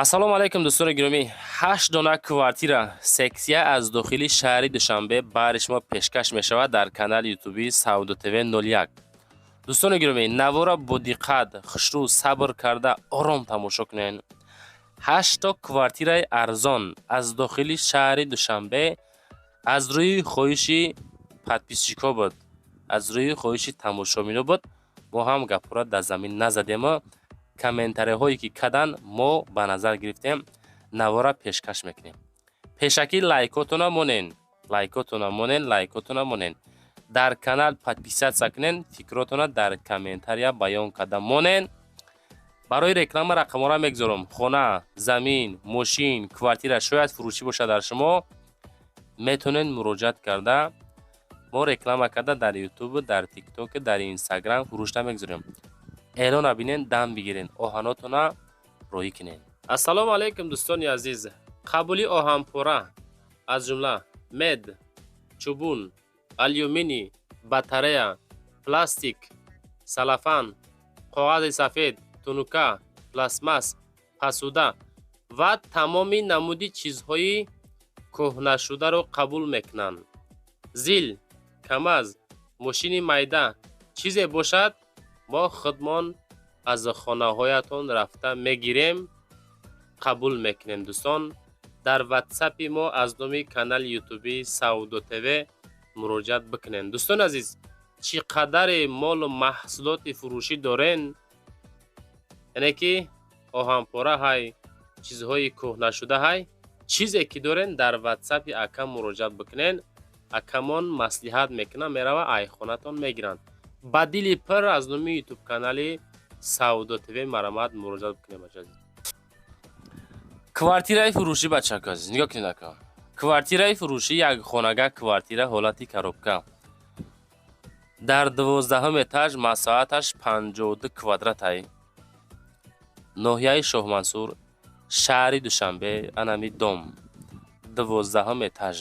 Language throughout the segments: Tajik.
Ассалому алайкум, дӯстони гиромӣ! Ҳашт дона квартира сексия аз дохили шаҳри Душанбе баҳри шумо пешкаш мешавад дар канали ютуби Савдо ТВ 01. Дӯстони гиромӣ, навора бо диққат, хушрӯ, сабр карда, ором тамошо кунед. Ҳашто квартираи арзон аз дохили шаҳри Душанбе аз рӯи хоҳиши подписчикҳо буд, аз рӯи хоҳиши тамошобино буд. Мо ҳам гапҳоро дар замин назадему комментариҳое ки кадан, мо ба назар гирифтем, навора пешкаш мекунем. Пешакӣ лайкотона монен, лайкотона монен, лайкотона монен, дар канал подписаться кунен, фикротона дар комментария баён карда монен. Барои реклама рақамҳоро мегузорам. Хона, замин, мошин, квартира шояд фурӯшӣ бошад дар шумо, метавонед муроҷиат карда, мо реклама карда дар ютубу, дар Тиктоку, дар Инстаграм фурӯшта мегузорем. Эълона бинен, дам бигирен, оҳанотона роҳӣ кунен. Ассалому алайкум, дӯстони азиз! Қабули оҳанпора, аз ҷумла мед, чубун, алюминий, батарея, пластик, салафан, коғази сафед, тунука, пластмасс, посуда ва тамоми намуди чизҳои кӯҳнашударо қабул мекунанд. ЗИЛ, КамАЗ, мошини майда, чизе бошад, мо худмон аз хонаҳоятон рафта мегирем, қабул мекунем. Дӯстон, дар Ватсапи мо аз номи канали ютубии Савдо ТВ муроҷиат бикунед. Дӯстони азиз, чӣ қадаре молу маҳсулоти фурӯшӣ дорен, яъне ки оҳанпора ҳай, чизҳои кӯҳнашуда ҳай, чизе ки дорен, дар Ватсапи акам муроҷиат бикунен. Акамон маслиҳат мекунанд, мерава айхонатон мегиранд. Ба дили пир аз номи ютуб канали Савдо ТВ марамат муроҷиат бикунем. Бача, квартираи фурӯшӣ. Бачако азиз, нигоҳ кунед, ака, квартираи фурӯшӣ, як хонага, квартира ҳолати коробка дар 12-ҳум этаж, масоҳаташ 52 квадратай, ноҳияи Шоҳмансур, шаҳри Душанбе. Анами дом, 12-ҳум этаж,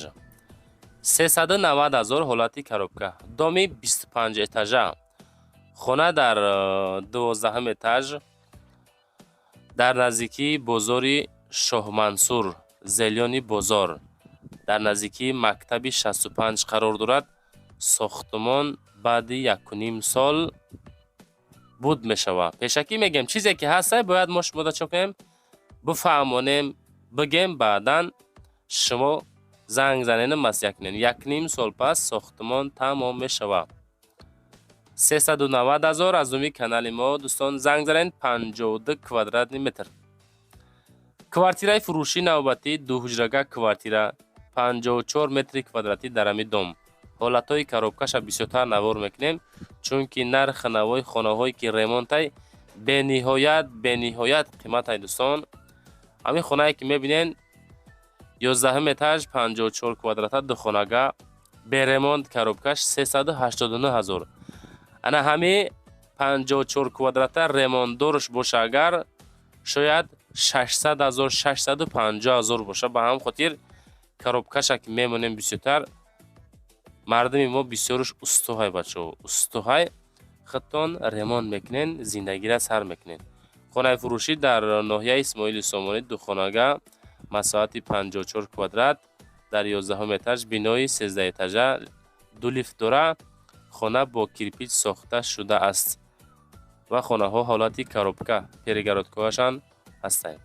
390 000, ҳолати коробка, доми 25 этажа. Хона дар 12-ҳум этаж, дар наздикии бозори Шоҳмансур, Зелёный бозор, дар наздикии мактаби 65 қарор дорад. Сохтмон баъди якуним сол буд мешавад. Пешакӣ мегӯем, чизе ки ҳаста, бояд мо шумода чо кунем, бифаҳмонем, бигем, баъдан шумо занг занену маслиҳат кунем. Якним сол пас сохтмон тамом мешавад. 390 000, аз номи канали мо, дӯстон, занг занед. 52 квадратный метр. Квартираи фурӯшӣ навбатӣ, дуҳуҷрага квартира, 54 метри квадратӣ дар ҳамин дом. Ҳолатҳои коробкаша бисёртар навор мекунем, чунки нархи навои хонаҳое ки ремонтай, бениҳоят, бениҳоят қиматай. Дӯстон, ҳамин хонае ки мебинен, 11-ҳум этаж, 54 квадрата, духонага, беремонт, коробкаш 389 000. Ана ҳами 54 квадрата ремонтдорш боша агар, шояд 600 000, 650 000 боша. Ба ҳамин хотир коробкаша ки мемонем бисёртар. Мардуми мо бисёрш устоҳай, бачаҳо, устоҳай. Худтон ремонт мекунен, зиндагиро сар мекунед. Хонаи фурӯшӣ дар ноҳияи Исмоили Сомонӣ, духонага, масоҳати 54 квадрат, дар 11-ҳум этаж, бинои 13 этажа, ду лифт дора. Хона бо кирпич сохта шудааст ва хонаҳо ҳолати коробка, перегородкаҳояшон ҳастанд.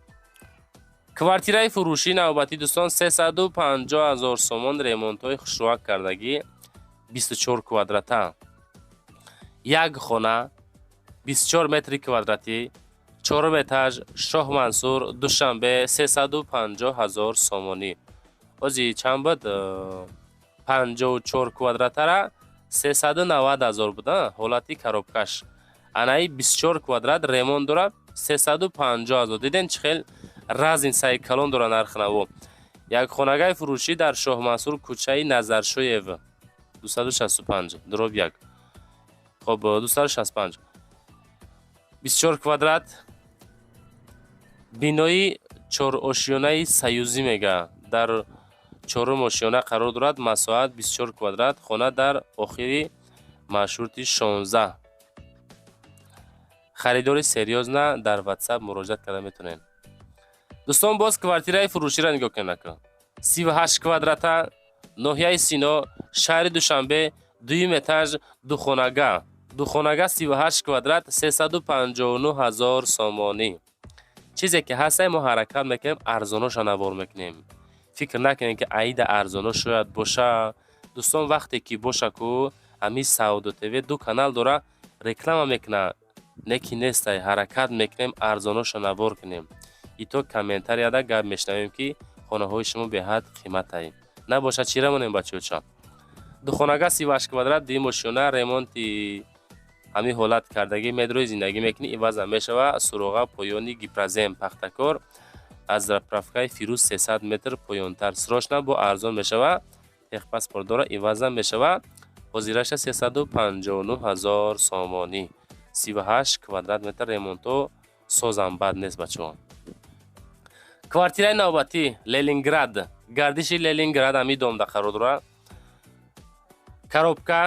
Квартираи фурӯшӣ навбатӣ, дӯстон, 350 000 сомон, ремонтҳои хушрӯак кардагӣ, 24 квадрата, як хона, 24 метри квадратӣ, чорум этаж, Шоҳ Мансур, Душанбе, 350 000 сомонӣ. Ози чанд буд? 54 квадратара 390 000 буд ҳолати коробкаш. Анаи 24 квадрат ремонт дорад, 350 000. Диден, чӣ хел разницаи калон дора нархи наво. Як хонагаи фурӯшӣ дар Шоҳмансур, кӯчаи Назаршоев 265/1, хоб, 265, 24 квадрат, бинои чорошёнаи Союзӣ мега, дар чорум ошёна қарор дорад, масоҳат 24 квадрат, хона дар охири маршрути 16. Харидори серьёзно дар Ватсап муроҷиат карда метавонед. Дӯстон, боз квартираи фурӯширо нигоҳ кунед, ака. 38 квадрата, ноҳияи Сино, шаҳри Душанбе, дуюм этаж, духонага. Духонага, 38 квадрат, 359 ҳазор сомонӣ. Чизе ки ҳастай, мо ҳаракат мекунем, арзоноша навор мекунем. Фикр накунем, ки аида арзоно шояд боша. Дӯстон, вақте ки боша ку, ҳамин Савдо ТВ ду канал дора, реклама мекуна, не ки нестай. Ҳаракат мекунем, арзоноша навор кунем. Ито комментарияда гап мешунавем, ки хонаҳои шумо беҳад қиматай. Набошад, чира монем, бачаёча? Духонага, 38 квадрат, дуюм ошёна, ремонти ҳамин ҳолат кардагӣ, медрои зиндагӣ мекунӣ, ивазам мешава. Суроға: поёни Гипрозем, Пахтакор, аз заправкаи Фирӯз 300 метр поёнтар. Срочно бо арзон мешава, техпаспорт дора, ивазам мешава. Ҳозираша 359 ҳазор сомонӣ, 38 квадрат метр, ремонто созам бад нест, бачаҳо. Квартираи навбатӣ Ленинград, гардиши Ленинград, ҳамин домда қарор дорад. Коробка,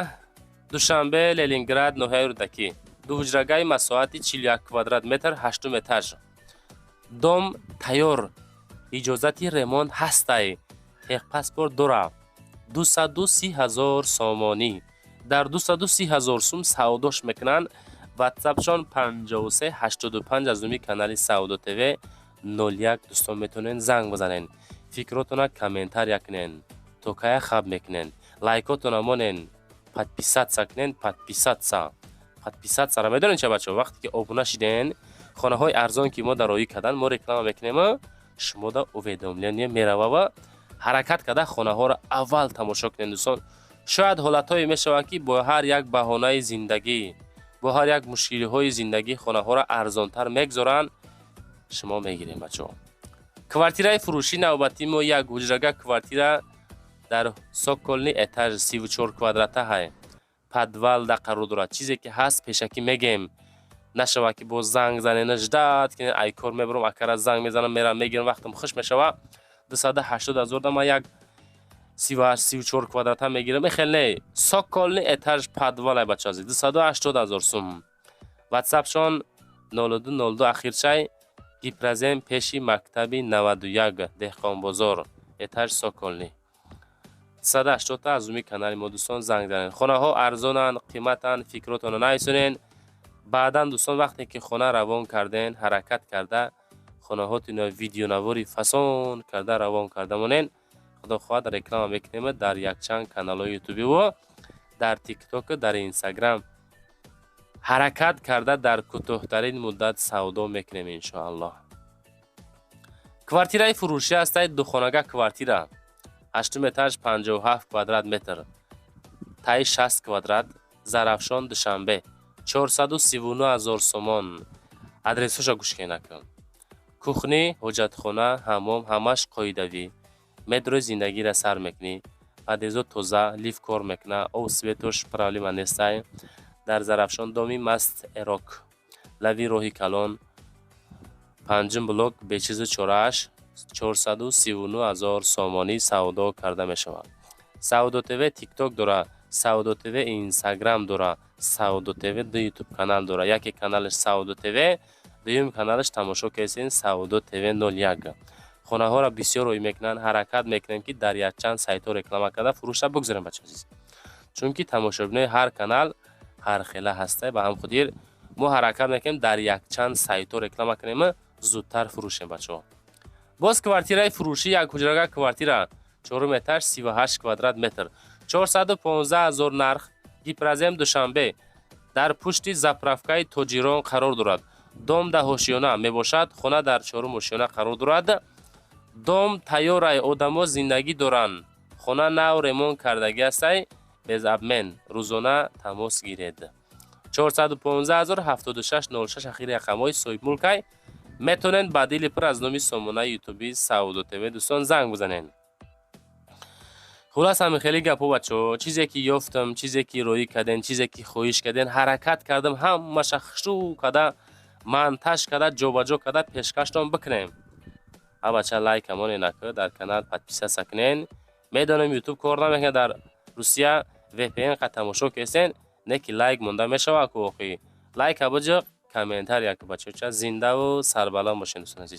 Душанбе, Ленинград, ноҳияи Рӯдакӣ, дуҳуҷрагаи масоҳати 41 квадрат метр, ҳаштум этаж. Дом тайёр, иҷозати ремонт ҳастай, техпаспорт дора, 230 ҳазор сомонӣ. Дар 230 ҳазор сум савдош мекунанд. Ватсапшон 53 85, аз номи канали Савдо ТВ 01. Дӯстон, метавонед занг бизанен, фикротона комментария кунен, то кая хаб мекунен, лайкотона монен, подписаться кунен. Подписаться, подписаться ра медонед ча, бачаҳо? Вақте ки обуна шиден, хонаҳои арзон ки мо дароӣ кардан, мо реклама мекунем, шумода уведомление мерава ва ҳаракат карда хонаҳоро аввал тамошо кунед. Дӯстон, шояд ҳолатҳое мешавад, ки бо ҳар як баҳонаи зиндагӣ, бо ҳар як мушкилиҳои зиндагӣ хонаҳоро арзонтар мегзоранд, шумо мегирем, бачаҳо. Квартираи фурӯшӣ навбатии мо як ҳуҷрага квартира дар цокольный этаж, 34 квадрата ҳай, подвалда қарор дорад. Чизе ки ҳаст, пешакӣ мегем, нашавад, ки боз занг занена, ждать ки ай кор мебарам, акара занг мезанам, мерам, мегирам, вақтам хуш мешава. 280 ҳазор да ман як 34 квадрата мегирам, хел не. Цокольный этаж, подвалай, бачази, 280 ҳазор сум. Ватсапшон 02 02 ахирчай. Гипрозем, пеши мактаби 91, Деҳқонбозор, этаж цокольный. 180 аз уми канали мо, дӯстон, занг занед. Хонаҳо арзонанд, қиматанд, фикротонро нависонед баъдан. Дӯстон, вақте ки хона равон карден, ҳаракат карда хонаҳотино видеонавори фасон карда равон карда монен. Худо хоҳад, реклама мекунем дар якчанд каналҳои ютубиву дар Тиктоку, дар Инстаграм. Ҳаракат карда дар кӯтоҳтарин муддат савдо мекунем, иншоаллоҳ. Квартираи фурӯшӣ ҳастаи духонага квартира, ҳаштум этаж, 57 квадрат метр, таи 60 квадрат, Зарафшон, Душанбе, 439 ҳазор сомон. Адресҳоша гӯш кунед, ака. Кухни, ҳоҷатхона, ҳаммом ҳамаш қоидавӣ. Метрои зиндагиро сар мекунӣ. Подъездо тоза, лифт кор мекуна, об, светош проблема нестай. Дар Зарафшон, доми Маст Эрок, лави роҳи калон, панҷум блок, бечизу чорааш 439 ҳазор сомонӣ савдо карда мешавад. Савдо ТВ Тикток дора, Савдо ТВ Инстаграм дора, Савдо ТВ ду Ютуб канал дора. Яке каналаш Савдо ТВ, дуюм каналаш тамошо кесен, Савдо ТВ 01. Хонаҳоро бисёр рӯй мекунанд. Ҳаракат мекунем, ки дар якчанд сайтҳо реклама карда фурӯша бигзорем, бача азиз, чунки тамошобинои ҳар канал ҳархела ҳаста. Ба ҳам хотир мо ҳаракат мекунем, дар якчанд сайтҳо реклама кунем, зудтар фурӯшем, бачаҳо. Боз квартираи фурӯшӣ, як ҳуҷрага квартира, чорум этаж, 38 квадрат метр, 415 ҳазор нарх. Гипрозем, Душанбе, дар пушти заправкаи Тоҷирон қарор дорад. Дом да ҳошиёна мебошад, хона дар чорум ошиёна қарор дорад. Дом тайёрай, одамо зиндагӣ доранд, хона нав ремонт кардагӣ ҳастай, без обмен, рӯзона тамос гиред. 415 ҳазор, 76 06 ахири рақамҳои соҳибмулкай. Метавонед ба дили пур аз номи сомонаи ютуби Савдо ТВ, дӯстон, занг бизанед. Хулас, ҳамин хеле гапҳо, бачаҳо. Чизе ки ёфтам, чизе ки роӣ кардем, чизе ки хоҳиш кардем, ҳаракат кардам, ҳамаша хушрӯ карда, монтаж карда, ҷобаҷо карда пешкаштон бикунем. Ҳа, бача, лайка монен, ака, дар канал подписаться кунен. Медонем, Ютуб кор намекунад дар Русия, VPN қа тамошо кесен, не ки лайк монда мешавад ку охи. Лайка буҷиқ, комментария ку, бачаҳо. Зиндаву сарбаланд бошед, дӯстони азиз.